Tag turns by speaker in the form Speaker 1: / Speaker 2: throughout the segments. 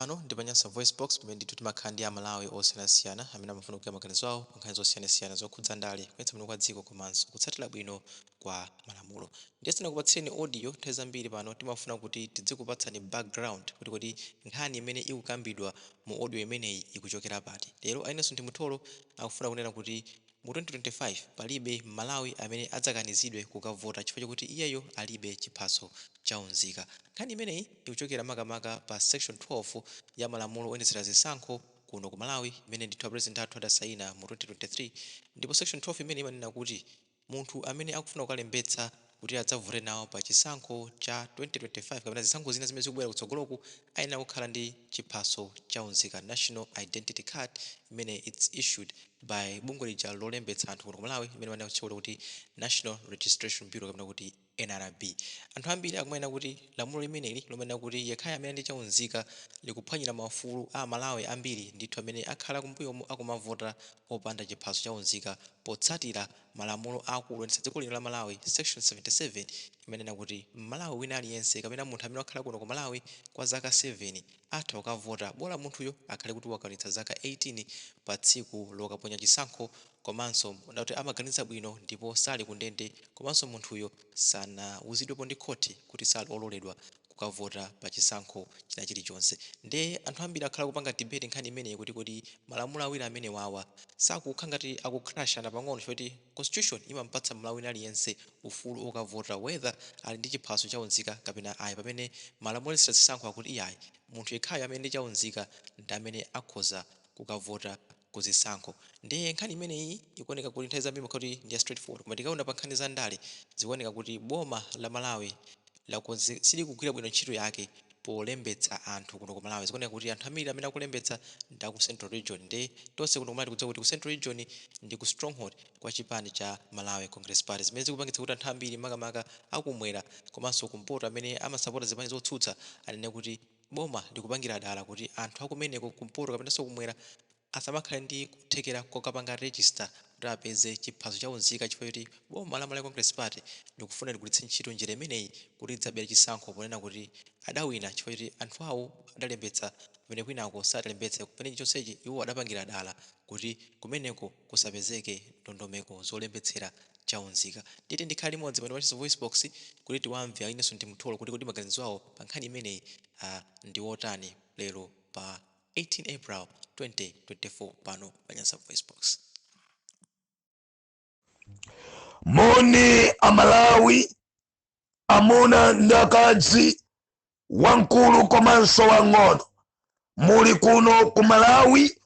Speaker 1: Pano ndi pa Nyasa VoiceBox pamene ndithu timakhala ndi Amalawi osiyanasiyana amene amafuna kuika maganizo awo pa nkhani zosiyanasiyana zokhudza ndale, kuyendetsa bwino kwa dziko komanso kutsatira bwino kwa malamulo. Ndiye tisanakupatsireni audio, nthawi zambiri pano timafuna kuti tidzikupatsani background kuti kodi nkhani imene ikukambidwa mu audio imeneyi ikuchokera pati. Lero a Innocent Mutholo akufuna kunena kuti mu 2025 palibe Mmalawi amene adzakanizidwe kukavota chifukwa chokuti iyeyo alibe chiphaso cha unzika. Nkhani imeneyi ikuchokera makamaka pa section 12 ya malamulo oyendetsera zisankho kuno ku Malawi imene ndithu a President athu adasayina mu 2023, ndipo section 12 imeneyi imanena kuti munthu amene akufuna kukalembetsa kuti adzavote nawo pa chisankho cha 2025 kapena zisankho zina zimene zikubwera kutsogoloku ayenera kukhala ndi chiphaso cha unzika, National Identity Card, imene it's issued by bungwe lija lolembetsa anthu kuno ku Malawi imene amatchula kuti National Registration Bureau kapena kuti Nrb. Anthu ambiri akumanena kuti lamulo limeneli lomanena kuti yekhayo amene ndi cha unzika likuphwanyira maufulu a Amalawi ambiri ndithu amene akhala kumbuyomu akumavota opanda chiphaso cha unzika potsatira malamulo aakulu oyendetsa dziko lino la Malawi, section 77 imanena kuti Mmalawi wina aliyense kapena munthu amene wakhala kuno ku Malawi kwa zaka 7 atha kukavota bola munthuyo akhale kuti wakwanitsa zaka 18 pa tsiku lokaponya chisankho komanso kuti amaganiza bwino ndipo sali kundende komanso munthuyo sanawuzidwepo ndi khoti kuti sali ololedwa kukavota pa chisankho china chilichonse. Nde anthu ambiri akhala akupanga debate nkhani imeneyi kuti kodi malamulo awiri amenewawa sakukhala ngati akuclashana pang'ono, chifukwa choti constitution imampatsa Mmalawi wina aliyense ufulu okavota whether ali ndi chiphaso cha unzika kapena ayi, pamene malamulo oyendetsera zisankho akuti iyayi, munthu yekhayo amene ndi cha unzika ndi amene akhoza kukavota ku zisankho. Ndiye nkhani imeneyi ikuoneka kuti nthawi zambiri imakhala kuti ndi ya straight forward, koma tikaona pa nkhani za ndale zikuoneka kuti boma la Malawi silikugwira bwino ntchito yake polembetsa anthu kuno ku Malawi. Zikuoneka kuti anthu ambiri amene akulembetsa ndi aku Central Region, nde tonse kuno ku Malawi tikudziwa kuti ku Central Region ndi ku stronghold kwa chipani cha Malawi Congress Party, zimene zikupangitsa kuti anthu ambiri makamaka akumwera komanso kumpoto amene amasapota zipani zotsutsa anene kuti boma likupangira dala kuti anthu akumeneko kumpoto kapenanso kumwera asamakhale ndi kuthekera kokapanga register kuti apeze chiphaso cha unzika, chifukwa choti boma la Malawi Congress Party likufuna ligwiritse ntchito njira imeneyi kuti lidzabere chisankho ponena kuti adawina chifukwa choti anthu awo adalembetsa pamene kwinako sadalembetse, pamene chonsechi iwo adapangira dala kuti kumeneko kusapezeke ndondomeko zolembetsera cha unzika. Tiyeni tikhale limodzi pano pa Nyasa Voice Box kuti tiwamve a Innocent Mutholo kuti kodi maganizo awo pa nkhani imeneyi ndi otani lero pa 18 April 2024 pano pa Nyasa Voice Box.
Speaker 2: Moni Amalawi, amuna ndi akazi, wamkulu komanso wang'ono, muli kuno ku Malawi,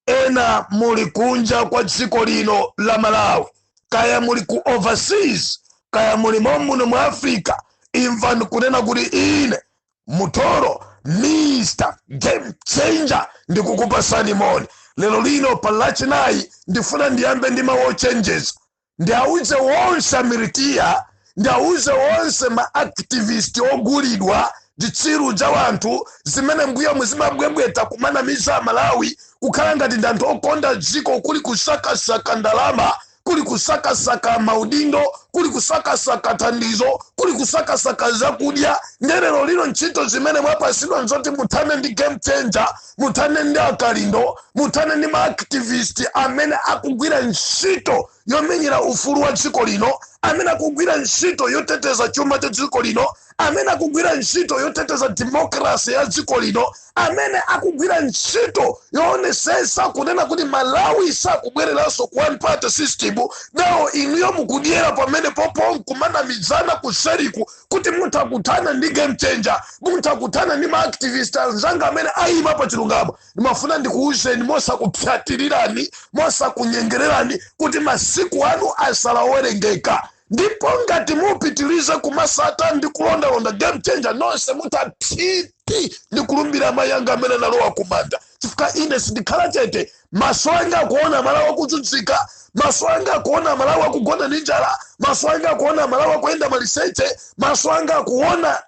Speaker 2: ena muli kunja kwa dziko lino la Malawi, kaya muli ku overseas, kaya muli momuno mu Africa, imvani kunena kuti ine Mutholo, Mr Game Changer, ndikukupasani moni lero lino pa Lachinayi. Ndifuna ndiyambe ndi mawu ochenjeza, ndiauze wonse amilitiya, ndiauze wonse ma activist ogulidwa, zitsiru za wanthu zimene mbuyomu zimabwebweta kumanamiza Amalawi kukhala ngati ndi anthu okonda dziko, kuli kusakasaka ndalama, kuli kusakasaka maudindo, kuli kusakasaka thandizo, kuli kusakasaka zakudya. Nde lero lino ntchito zimene mwapasidwa nzoti muthane ndi Game Changer, muthane ndi Akalindo, muthane ndi maactivist amene akugwira ntchito yomenyera ufulu wa dziko lino, amene akugwira ntchito yoteteza chuma cha dziko lino, amene akugwira ntchito yoteteza demokrasi ya dziko lino, amene akugwira ntchito yoonesesa kunena kuti Malawi sakubwereranso ku one party system. Nawo inuyo mukudyera pamene popo nkumanamizana kuseriku kuti mutha kuthana ndi Game Changer, mutha kuthana ndi maactivist anzanga amene ayima pa chilungamo. Ndimafuna ndikuwuzeni mosakupyatirirani, mosakunyengererani kuti masiku anu asala owerengeka, ndipo ngati mupitilize kumasata ndi kulondalonda Game Changer, nonse mutaphiti ndi kulumbira amayi anga amene analowa kumanda, chifukwa ine sindikhala chete. Maso anga akuona Malawi akuzunzika, maso anga akuona Malawi akugona ndi njala, maso anga akuona Malawi akuyenda maliseche, maso anga akuona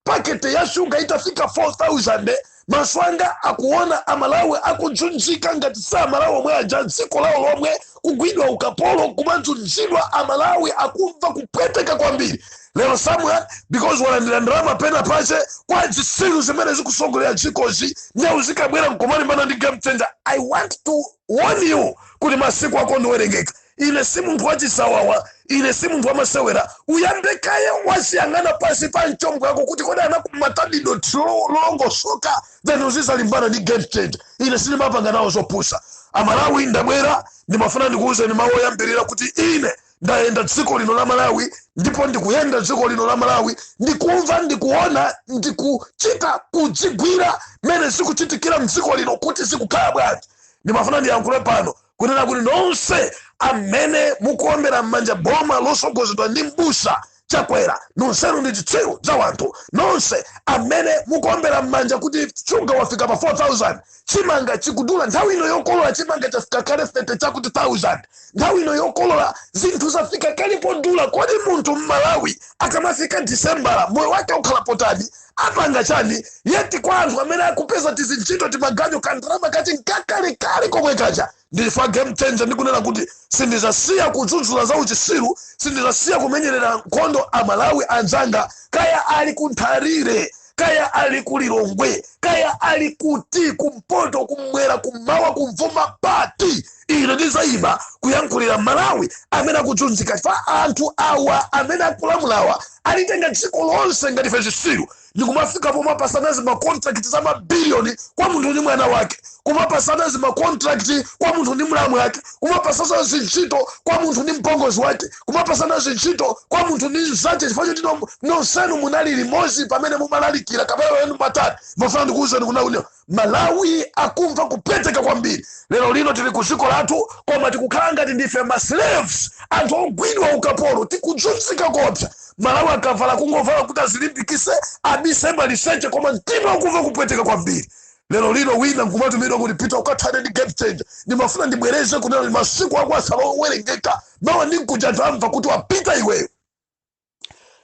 Speaker 2: pakete ya shuga itafika 4000, maso anga akuona Amalawi akuzunzika ngati sa Amalawi omwe aja, dziko lawo lomwe kugwidwa ukapolo, kumazunzidwa. Amalawi akumva kupweteka kwambiri. Lero someone, because walandira ndalama pena pache kwa zisilu zimene zikusogolera dzikozi, nyawu zikabwera nkumalimbana ndi Game Changer. I want to warn you kuti masiku ako ndiwerengeka. Ine si munthu wachisawawa, ine si munthu wamasewera. Uyambe kaye waziyang'ana pasi pa mchombo yako kuti kodi anakumatadido lolongosoka, then uzizalimbana ndi Game Changer. Ine sindimapanga nawo zopusa. Amalawi, ndabwera, ndimafuna ndikuwuzeni mawu oyambirira kuti ine ndayenda dziko lino la Malawi, ndipo ndikuyenda dziko lino la Malawi, ndikumva, ndikuona, ndikuchita kudzigwira mmene zikuchitikira mdziko lino kuti zikukhala bwanji. Ndimafuna ndiyankhule pano kunena kuti nonse amene mukuombera m'manja boma losogozedwa ndi mbusa Chakwera, nonsenu ndi zitsiru za wanthu. Nonse amene mukuombera m'manja kuti shuga wafika pa 4000, chimanga chikudula, nthawi ino yokolola chimanga chafika kale 30 chakuti 1000, nthawi ino yokolola zinthu zafika kale podula. Kodi munthu mMalawi akamafika Disembala moyo wake ukhala potani? Apanga chani? Yeti kwa anthu amene akupeza tizintchito, timaganyo, kandalama kati nkakalekale komwe kacha. Ndifa Game Changer ndikunena kuti sindizasiya kudzudzula za uchisiru, sindizasiya kumenyerera nkhondo Amalawi anzanga, kaya ali kuntharire, kaya ali ku Lilongwe, kaya ali kuti, kumpoto, kumwera, kummawa, kumvuma, pati, ine ndizayima kuyankhulira Malawi amene akudzunzika. Fa anthu awa amene akulamulawa alitenga dziko lonse ngati ife zisiru, ndikumafika pomapasana zimacontract za mabiliyoni kwa munthu ndi mwana wake, kumapasana zimacontract kwa munthu ndi mlamu wake, kumapasana zintchito kwa munthu ndi mpongozi wake, kumapasana zintchito kwa munthu ndi mzache, chifukwa choti nonsenu munali limodzi pamene mumalalikira kapena pamene mumatani. Mafuna ndikuwuzeni kuna Malawi akumva kupweteka kwambiri. Lero lino tili ku dziko lathu, koma tikukhala ngati ndife ma slaves, anthu ogwidwa ukapolo, tikudzunzika kopsa. Malawi akavala kungovala kuti azilimbikise, abise maliseche, koma mtima ukumva kupweteka kwambiri. Lero lino wina nkumatumidwa kuti pita ukathane ndi Game Changer. Ndimafuna ndibwereze kunena kuti masiku ako asala owerengeka. Mawa ndinkuja anthu amva kuti wapita iweyo.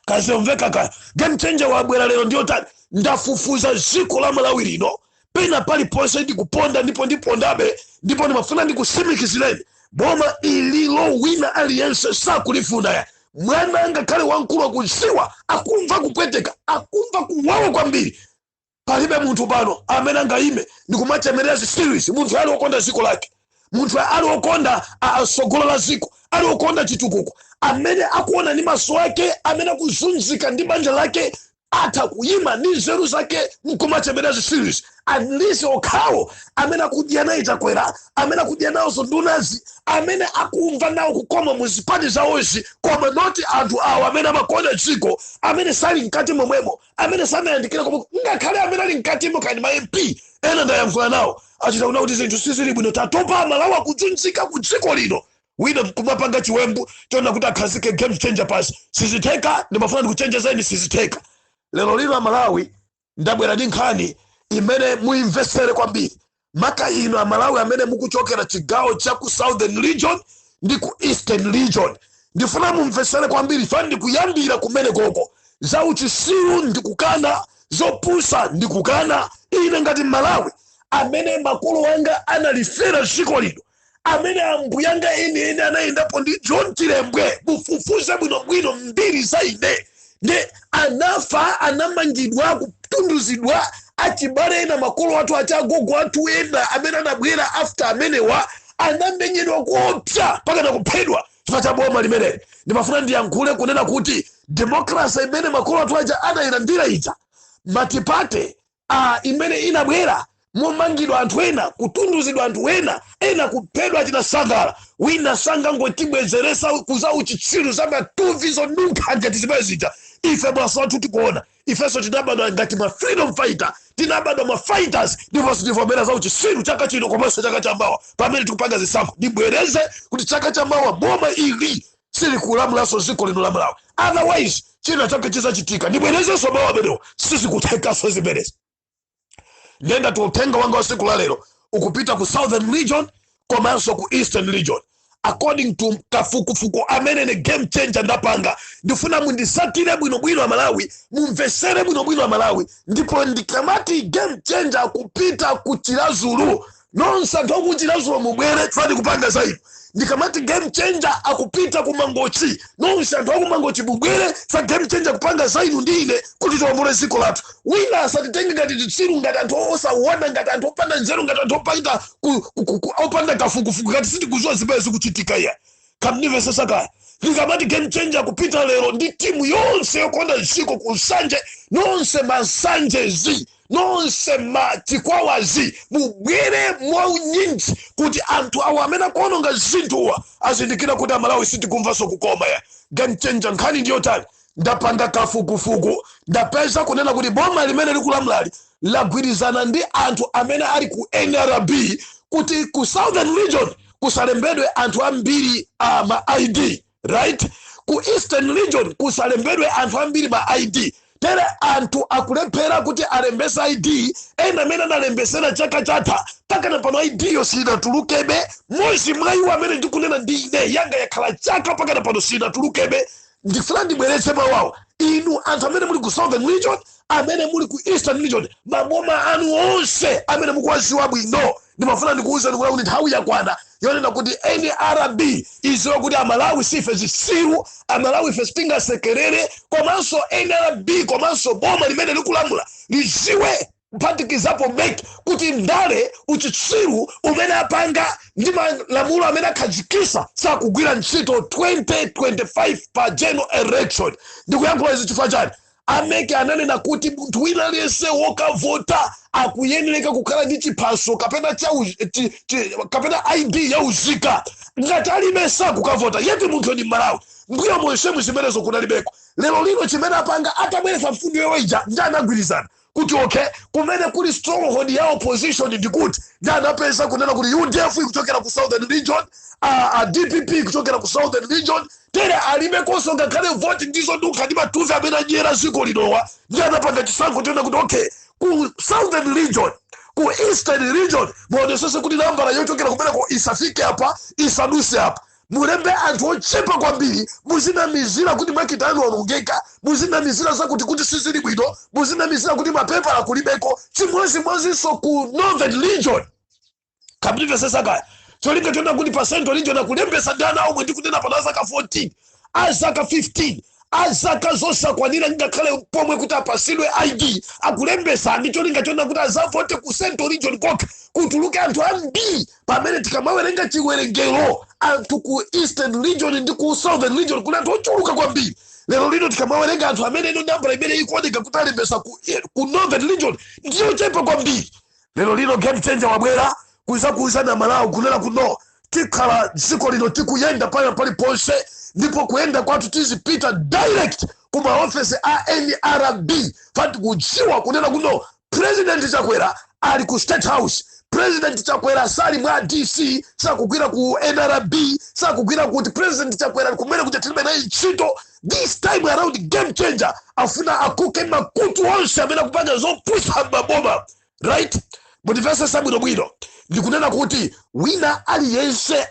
Speaker 2: Kazomveka ka Game Changer wabwera lero ndiyo tani. Ndafufuza dziko la Malawi lino pena paliponse, ndikuponda ndipo ndipondabe, ndipo ndimafuna ndikusimikizireni, boma ililo wina aliyense sakulifuna ya mwana ngakhale wamkulu akudziwa, akumva kupweteka, akumva kuwawa kwambiri. Palibe munthu pano amene angayime ndikumachemerera zisirizi. Munthu ali wokonda dziko lake, munthu ali wokonda tsogolo la dziko, ali wokonda chitukuko, amene akuona ndi maso ake, amene akuzunzika ndi banja lake, atha kuyima ndi nzeru zake nkumachemerera zisirizi? At least okhawo amene akudya naye Chakwera, amene akudya nawonso ndunazi, amene akumva nawo kukoma mu zipani zawozi, koma not anthu awo amene amakonda dziko, amene sali mkati momwemo, amene sanayandikire komwe. Ngakhale amene ali mkatimo, kani ma MP ena ndayankhula nawo, achita kuna kuti zinthu sizili bwino, tatopa, Malawi akuzunzika ku dziko lino. Wina kumapanga chiwembu chona kuti akhazike Game Changer pasi. Sizitheka. Ndimafuna ndikuchenjezeni, sizitheka. Lero lino Amalawi, ndabwera ndi nkhani imene muimvesere kwambiri, maka ino Amalawi amene mukuchokera chigawo cha ku Southern Region ndi ku Eastern Region. Ndifuna mumvesere kwambiri fa ndikuyambira kumene koko. Za uchisiru ndikukana, zopusa ndikukana. Ine ngati Malawi amene makolo anga analifera dziko lino, amene ambuyanga ene anayendapo ndi John Chilembwe, mufufuze bwinobwino mbiri za ine, ndi anafa, anamangidwa, kutunduzidwa, achibale ena, makolo athu, achagogo athu ena amene anabwera after amenewa anamenyedwa kuopsa pakana kuphedwa chifukwa cha boma limeneli. Ndimafuna ndiyankhule kunena kuti democracy imene makolo athu aja anayilandira ija, multiparty imene inabwera momangidwa anthu ena, kutunduzidwa anthu ena, ena kuphedwa, achina Sangala, wina sangangotibwezeresa kuza uchitsiru za matuvi zonunkha ngati zimene zija. Ife maso athu tikuona. Ifenso tinabadwa ngati ma freedom fighter, tinabadwa ma fighters, ndiponso tivomera za uchitsiru chaka chino komanso chaka chamawa pamene tikupanga zisankho. Ndibwereze kuti chaka chamawa boma ili silikulamulanso dziko lino la Malawi, otherwise china chake chizachitika. Ndibwerezenso mawu amenewo, sizikuthekanso zimenezi. Ndenda uthenga wanga wa siku la lero ukupita ku Southern Region komanso ku Eastern Region. According to kafukufuku amene ne Game Changer ndapanga, ndifuna mundisatire bwinobwino Amalawi, mumvesere bwinobwino Amalawi. Ndipo ndikamati Game Changer kupita ku Chiradzulu, Nonse anthu aku Chiradzulu mubwere, tifani kupanga za inu. Ndikamati Game Changer akupita ku Mangochi, nonse anthu aku Mangochi mubwere, fa Game Changer kupanga za inu ndi ine kuti tiwombole dziko lathu. Wina asatitenge ngati zitsiru, ngati anthu osaona, ngati anthu opanda nzeru, ngati anthu opanda kafukufuku, ngati sitikuziwa zimene zikuchitika. Iya, kamnimvesesa kaya. Ndikamati Game Changer kupita lero ndi timu yonse yokonda dziko ku Nsanje, nonse Masanjezi, nonse Machikwawazi, mubwere mwaunyinji kuti anthu awo amene akuononga zinthuwa azindikira kuti Amalawi sitikumvanso kukoma ya. Game Changer, nkhani ndiyo tani? Ndapanga kafukufuku, ndapeza kunena kuti boma limene likulamulali lagwirizana ndi anthu amene ali ku NRB kuti ku Southern Region kusalembedwe anthu ambiri a ma ID, right? Ku Eastern Region kusalembedwe anthu ambiri ma ID. Tere anthu akulephera kuti alembese ID. Ena amene analembesera chaka chatha, pakana pano ID yo sinatulukebe. Mmodzi mwa iwo amene ndikunena ndi ine, yanga yakhala chaka, pakana pano sinatulukebe. Ndifuna ndibweretse mawawo: inu anthu amene muli ku Southern Region, amene muli ku Eastern Region, maboma anu onse amene mukuwaziwa bwino, ndimafuna ndikuwuzeni kuti nthawi yakwana yonena kuti NRB iziwe kuti Amalawi sife zisiru, Amalawi ife sitingasekerere. Komanso NRB komanso boma limene likulamula liziwe, kuphatikizapo MEC, kuti ndale, uchitsiru umene apanga ndi malamulo amene akhazikisa sakugwira ntchito 2025 pa general election. Ndikuyankhula izi chifukwa chani? A MEC ananena kuti munthu wina aliyense wokavota akuyenereka kukhala ndi chiphaso kapena cha kapena ID ya uzika. Ngati alibe, sakukavota, yeti munthu ndi Mmalawi. Mbuyo monsemu zimenezo kunalibeko. Lero lino chimene apanga, atabweretsa mfundo yoija, ndi anagwirizana kuti okay, kumene kuli stronghold ya opposition ndikuti, ndi anapeza kunena kuti UDF ikuchokera ku Southern Region, DPP ikuchokera ku Southern Region. Tere alibe konso ngakhale voti, ndizoduka ndi matuvi amene anyera dziko linowa. Ndi anapanga chisankho tiona kuti okay, ku Southern Region, ku Eastern Region, muonesese kuti nambala yochokera kumeneko isafike apa, isaduse apa. Mulembe anthu ochepa kwambiri, muzinamizira kuti makina anu aonongeka, muzinamizira zakuti kuti sizili bwino, muzinamizira kuti mapepala kulibeko. Chimozimozinso ku Northern Region. Kamndimvesesa kaya? Cholinga chona kuti pa Central Region akulembesa ndi ana omwe ndikunena pano azaka 14, azaka 15, azaka zosakwanira ngakhale pomwe kuti apasidwe ID, akulembesa ndi cholinga chona kuti azavote ku Central Region kokha, kutuluke anthu ambiri, pamene tikamawerenga chiwerengero anthu ku Eastern Region ndi ku Southern Region kuli anthu ochuluka kwambiri. Lero lino tikamawerenga anthu amene ino nambala imene ikuoneka kuti alembesa ku Northern Region ndiyo chepa kwambiri. Lero lino Game Changer wabwera kuzakuuzana Malawi kunena kuno tikhala dziko lino tikuyenda pala paliponse, ndipo kuyenda kwathu tizipita direct ku maofesi a NRB. Fati kudziwa kunena kuno President Chakwera ali ku State House. President Chakwera sali mwa DC, sakugwira ku NRB, sakugwira kuti. President Chakwera ali kumene kuti tilibe naye ntchito. This time around Game Changer afuna akuke makutu onse amene akupanga zopusa m'maboma, right? Mutimvesesa bwinobwino. Ndikunena kuti wina aliyense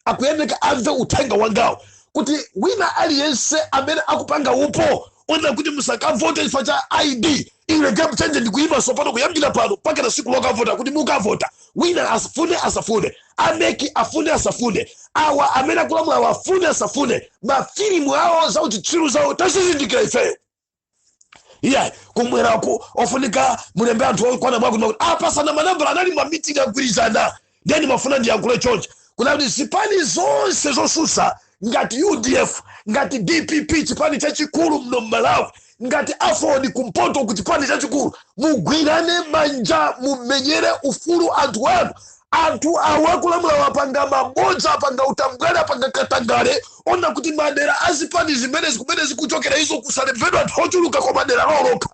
Speaker 2: akuyeneka amve uthenga wangawo, kuti wina aliyense amene akupanga upo onena kuti musakavote chifukwa cha ID, ine Game Changer ndikuyima sopano, kuyambira pano mpaka na siku lokavota, kuti mukavota wina asafune asafune, a MEC afune asafune, awa amene akulamula awa afune asafune, mafilimu awo za uchitsiru zawo tazizindikira ifeyo. Iye kumwerako ofunika mulembe anthu okwana mwakuti mwakuti, apasana manambala, anali mamitingi, agwirizana. Ndeni mafuna ndiyankhule choncho kuna kuti zipani zonse zosusa ngati UDF, ngati DPP, chipani chachikulu mno mMalawi, ngati AFORD kumpoto ku chipani chachikulu, mugwirane manja, mumenyere ufulu anthu anu. Anthu awa akulamula wapanga mabodza, apanga utambwale, apanga katangale, ona kuti madera azipani zimene kumene zikuchokera izo kusalembedwa anthu ochuluka kwa madera loloka.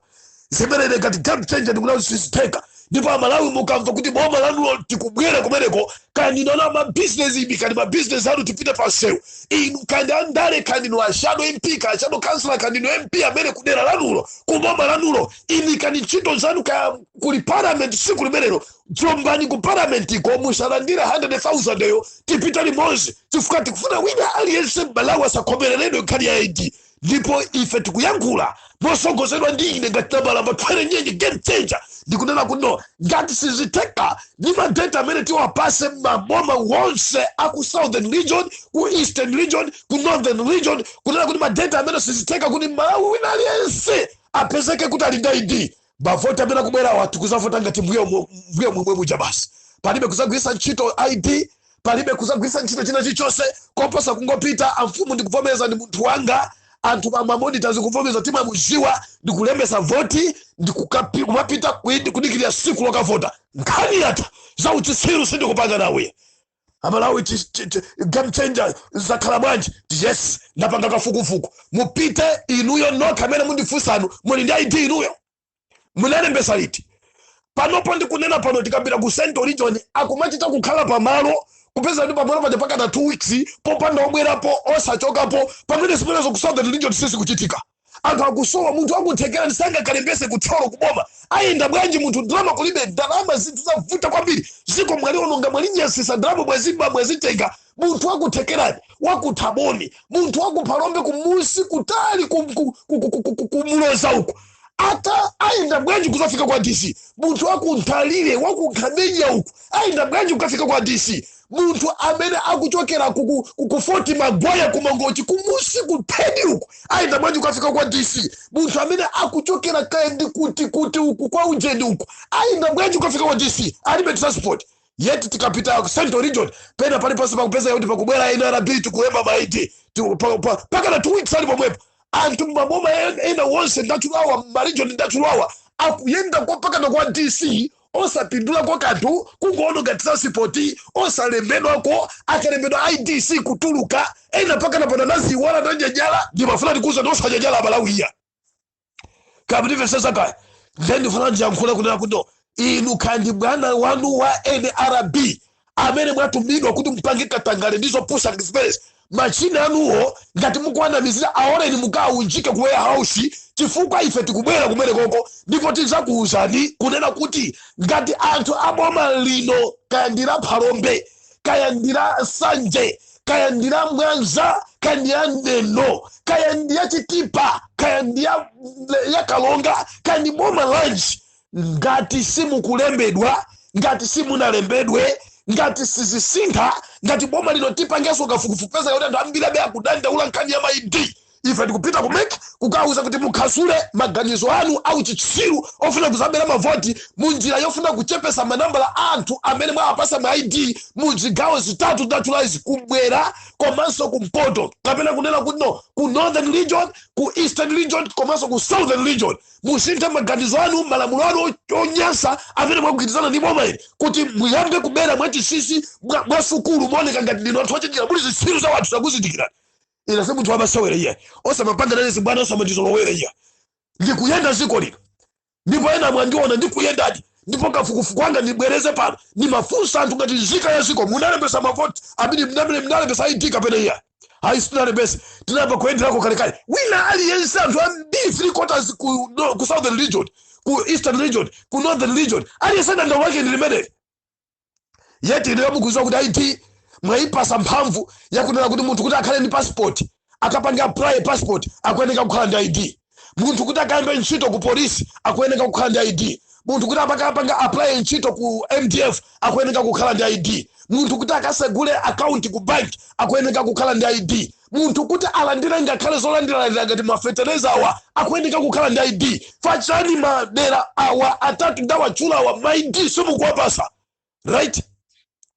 Speaker 2: Zimene ngati Game Changer ndikuti sizitheka. Ndipo Amalawi, mukamva kuti boma lanulo tikubwera kumeneko, kandi nona mabizinesi imi, kandi mabizinesi anu, tipite pansewu. Inu kandi andale, kandi inu a shadow MP, ka shadow councillor, kandi inu MP amene kudera lanulo, kuboma lanulo, imi kandi ntchito zanu ka kuli parliament, siku limenelo jombani ku parliament iko, musalandire 100,000 yo. Tipita limodzi chifukwa tikufuna wina aliyense Mmalawi asakhomereredwe nkhani ya ID. Ndipo ife tikuyankhula mosogozedwa ndi ine ngati Namalamba Twere Nyenye Game Changer, ndikunena kuti no, ngati sizitheka ndi ma date amene tiwapase maboma wonse aku Southern Region, ku Eastern Region, ku Northern Region, kunena kuti ma date amene sizitheka kuti Malawi wina aliyense apezeke kuti ali ndi ID, mavoti amene akubwerawa tikuzavota ngati mbuyo mbuyo momwe muja basi. Palibe kuzagwiritsa ntchito ID, palibe kuzagwiritsa ntchito china chilichonse koposa kungopita, amfumu ndikuvomereza, ndi munthu wanga, anthu ama monitors kuvomereza, timamuziwa, ndikulembesa voti, ndikumapita kudikirira siku lokavota. Nkhani yatha. Za uchitsiru sindikupanga nawe. Amalawi, Game Changer zakhala bwanji? Yes, ndapanga kafukufuku. Mupite inuyo nokha amene mundifunsanu, muli ndi ID inuyo? Munalembesa liti? Panopo ndikunena pano, tikapita ku Central Region, akumachita kukhala pamalo, kupeza ndi pamalo paja pakata 2 weeks popanda obwerapo, osachokapo, pamene zimenezo ku Southern Region sisikuchitika. Anthu akusowa. Munthu akuthekera ndisangakalembese kutholo kuboma, ayenda bwanji munthu? Ndalama kulibe, ndalama, zinthu zavuta kwambiri. Ziko mwaliononga, mwalinyasisa, ndalama mwaziba, mwazitenga. Munthu akuthekerani wakuthaboni, munthu wakuphalombe kumusi kutali, kumuloza uku, ata ayenda bwanji kuzafika kwa DC? Munthu wakunthalire, wakunkhamenya uku, ayenda bwanji kukafika kwa DC? Munthu amene akuchokera ku Fort Magwaya, kumangochi, kumusi kupheni uku, ayenda bwanji kukafika kwa DC? Munthu amene akuchokera kaya ndi kuti kuti uku, kwa ujeni uku, ayenda bwanji kukafika kwa DC? Alibe transport. Yet tikapita ku Central Region, pena paliponse pakupeza kuti pakubwera NRB, tikulemba ma ID pakana 2 weeks ali pomwepo. Anthu maboma ena wonse ndatchulawa, ma region ndatchulawa, akuyenda kwapakana kwa DC osapindulako kanthu, kungoononga transport, osalembedwako. Akalembedwa IDC kutuluka, ena pakana pano naziwala nanjajala. Ndimafuna ndikuuza ndi osajajala Amalawiya kamutimvesesa kaya. Then ndifuna ndiyankhule kunena kuti no, inu kandi bwana wanu wa NRB amene mwatumidwa kuti mupange katangale ndi zopusa zimenezi, machina anuwo ngati mukuwanamizira, aoneni, mukaunjike ku warehouse, chifukwa ife tikubwera kumene koko ndipo tidzakuwuzani kunena kuti ngati anthu aboma lino, kaya ndi la Phalombe, kaya ndi la Sanje, kaya ndi la Mwanza, kaya ndi ya Neno, kaya ndi ya Chitipa, kaya ndi ya Kalonga, kaya ndi boma lanji, ngati simukulembedwa, ngati simunalembedwe, ngati sizisintha, ngati boma lino tipangenso kafukufuku, peza kuti anthu ambiri abe akudandaula nkhani ya ma ID, ife tikupita ku MEC kukawuza kuti mukhasule maganizo anu au chitsiru ofuna kuzabera mavoti munjira yofuna kuchepesa manambala a anthu amene mwawapasa ma ID mu zigawo zitatu datchulazi, kubwera komanso kumpoto, kapena kunena kuti no, ku Northern Region, ku Eastern Region komanso ku Southern Region. Musinthe maganizo anu, malamulo anu onyansa amene mwagwirizana ndi boma ili kuti muyambe kubera mwachisisi, mwa sukulu, muoneka ngati ndinu anthu ochenjera, muli zitsiru za wanthu. Zakuzindikirani. Ine si munthu wamasewera iye, osamapanga nane bwana, osamandizolowera iye. Ndikuyenda ziko lino ndipo ena mwandiona ndikuyendadi. Ndipo kafukufuku wanga, ndibwereze pano, ndimafunsa anthu ngati nzika ya ziko: munalembesa mavoti amene munalembesa ID kapena iya? Ayi, sitinalembese, tinayamba kuyenderako kalekale. Wina aliyense, anthu ambiri, three quarters ku, no, ku Southern Region, ku Eastern Region, ku Northern Region, aliyense dandaulo lake ndi limeneli. Yet ineyo mukuziwa kuti ID mwayipasa mphamvu yakunena kuti munthu kuti akhale ndi passport, akapange apply passport, akuyeneka kukhala ndi ID. Munthu kuti akayambe ntchito ku polisi, akuyeneka kukhala ndi ID. Munthu kuti apakapanga apply ntchito ku MDF, akuyeneka kukhala ndi ID. Munthu kuti akasegule account ku bank, akuyeneka kukhala ndi ID. Munthu kuti alandire ngakhale zolandiralandira ngati mafetereza awa, akuyeneka kukhala ndi ID. Fachani madera awa atatu ndawatchula awa, ma ID simukuwapasa, right?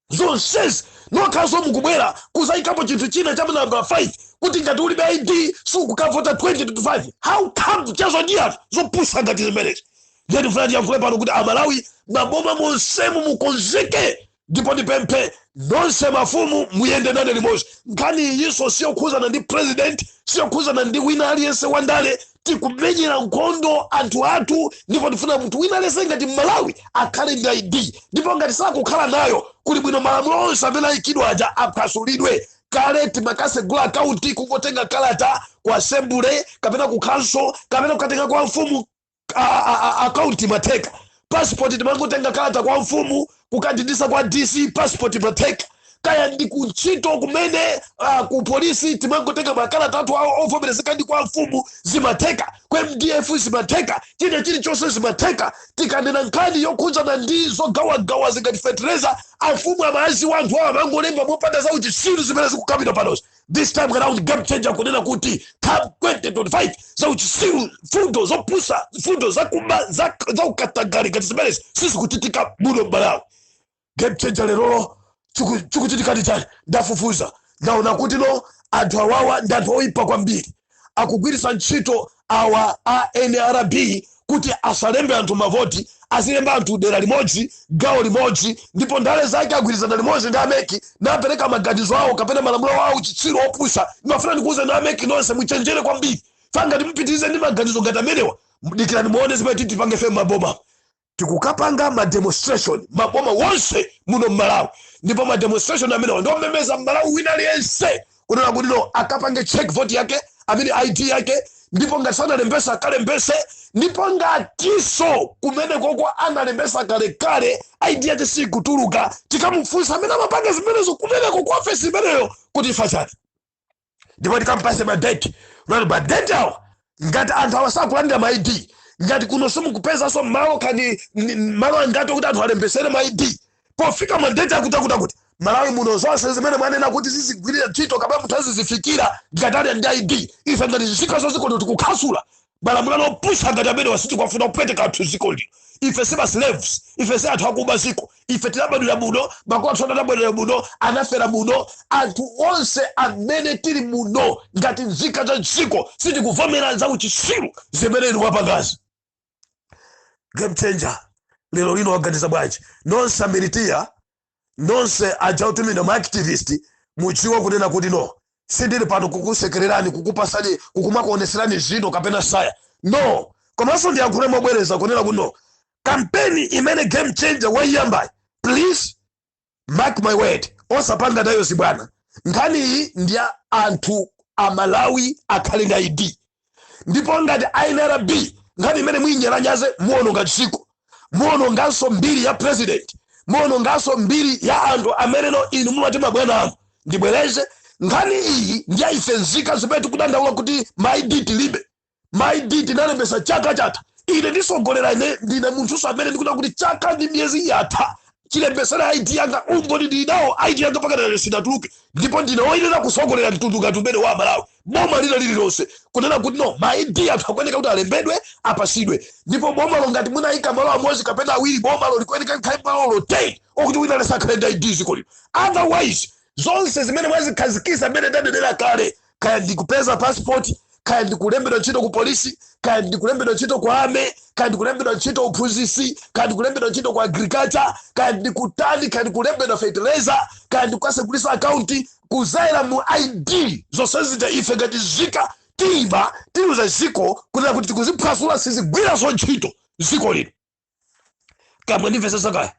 Speaker 2: Zonsezi nokhazo mukubwera kuzayikapo chinthu china cha namba 5 kuti ngati ulibe ID sukukavota 2025. How come? Chazodiyatu zopusa ngati zimenezi. Ndiye ndifuna ndiyankhule pano kuti Amalawi, maboma monsemu mukonzeke. Ndipo ndipemphe nonse mafumu muyende nane limodzi. Nkhani iyinso siyokhuzana ndi president, siyokhuzana ndi wina aliyense wandale. Tikumenyera nkhondo anthu athu, ndipo ndifuna munthu wina aliyense ngati Mmalawi akhale ndi ID. Ndipo ngati sakukhala nayo, kuli bwino malamulo onse amene ayikidwa aja aphwasulidwe. Kale timakasegula akaunti kungotenga kalata ku assembly kapena ku council kapena kukatenga kwa mfumu akaunti, matheka. Passport timangotenga kalata kwa mfumu, kukadindisa kwa DC, passport matheka. Kaya ndi kuntchito kumene, ku polisi timangotenga makalata athu awo ovomerezeka ndi kwa mfumu, zimatheka. Ku MDF zimatheka. China chilichonse zimatheka. Tikanena nkhani yokhudzana ndi zogawagawa zingati fertilizer, amfumu amaziwa, anthu awo amangolemba mopanda za uchisiru zimene zikukambidwa panozi. This time around, Game Changer kunena kuti come 2025, za uchisiru, fundo zopusa, fundo zakuba, za ukatangale ngati zimenezi sizikuchitika muno m'Malawi. Game Changer lerolo chikuchitikadi chani? Ndafufuza, ndaona kuti no, anthu awawa ndi anthu oyipa kwambiri. Akugwiritsa ntchito awa a NRB kuti asalembe anthu mavoti, azilemba anthu dera limodzi, gawo limodzi. Ndipo ndale zake agwirizana limodzi ndi a MEC, napereka maganizo awo kapena malamulo awo chitsiru opusa. Ndimafuna ndikuuze na a MEC nonse, muchenjere kwambiri. Fangati mupitirize ndi maganizo ngati amenewa, dikirani muone zimene titipange fe maboma. Tikukapanga ma demonstration maboma wonse muno mMalawi, ndipo ma demonstration amenewa ndomemeza Mmalawi wina aliyense kunena kuti no, akapange check vote yake amene ID yake, ndipo ngati sanalembese akalembese, ndipo ngatinso kumene koko analembesa kalekale ID yake sikutuluka, tikamufunsa amene amapanga zimenezo kumeneko kwa ofesi imeneyo kuti ifa chani, ndipo tikampase ma date unati ma date awo. Ngati anthu awa sakulandira ma ID, ngati kuno simukupezanso malo kani malo angati okuti anthu alembesere ma ID, pofika ma date akuti akuti akuti Malawi muno zonse zimene mwanena kuti zizigwirira ntchito kapena munthu azizifikira ngati ali ndi ID, ife ngati zisikazo ziko tikukhasula malamulo opusa ngati amene wasitikwafuna kupweteka anthu ziko lino. Ife si ma slaves, ife si anthu akuba ziko. Ife tinabadwira muno, makolo athu anabadwira muno, anafera muno. Anthu onse amene tili muno ngati nzika za dziko sitikuvomera za uchisiru zimene inu mwapangazi. Game Changer lero lino waganiza bwanji? Nonse amilitiya, nonse aja utumidwa ma activist, mudziwa kunena kuti no, sindili pano kukusekererani, kukupasani, kukumakuoneserani zino kapena saya, no. Komanso ndiyankhule mobwereza kunena kuti no, kampeni imene Game Changer waiyambayi, please mark my word, osapanga nayo zibwana. Nkhani iyi ndi ya anthu Amalawi akhale ndi ID. Ndipo ngati NRB nkhani imene muyinyalanyaze, muononga dziko, muononganso mbiri ya president, muononganso mbiri ya anthu ameneno inu mumati mabwana anu. Ndibwereze, nkhani iyi ndi ya ife nzika zimene tikudandaula kuti ma ID tilibe. Ma ID tinalembesa chaka chatha. Ine ndisogolera, ine ndine munthuso amene ndikuona kuti chaka ndi miyezi yatha chilembesera ID yanga. Umboni ndinawo, ID yanga pakati lero sinatuluke, ndipo ndine woyenera kusogolera mtundu ngati umene wa Malawi, boma lina lililonse, kunena kuti no, ma ID anthu akuyeneka kuti alembedwe, apasidwe. Ndipo bomalo ngati munayika malo amodzi kapena awiri, bomalo likuyeneka likhale malo 10 okuti wina alisakhale ndi ID ziko lino. Otherwise zonse zimene mwazikhazikisa, mmene ndanenera kale, kaya ndikupeza passport, kaya ndikulembedwa ntchito ku polisi, kaya ndikulembedwa ntchito ku army, kaya ndikulembedwa ntchito uphunzisi, kaya ndikulembedwa ntchito ku agriculture, kaya ndikutani, kaya ndikulembedwa fertilizer, kaya ndikukasegulisa akaunti kuzaira mu ID, zonse zija ife ngati zika tiyima, tiuza ziko kunena kuti tikuziphwasula, sizigwiranso ntchito ziko lino. Kamwe ndimvesesa kaya.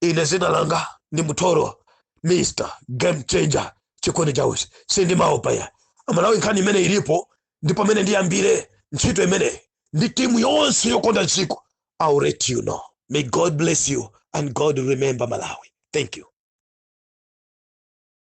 Speaker 2: Ine zina langa ndi Mutoro, Mr Game Changer Chikondi Chausi. Sindimaopa ya Amalawi. Nkhani imene ilipo ndi pamene ndiyambire ntchito imeneyi ndi timu yonse yokonda dziko. I'll let you know. May God bless you and God remember Malawi. Thank you.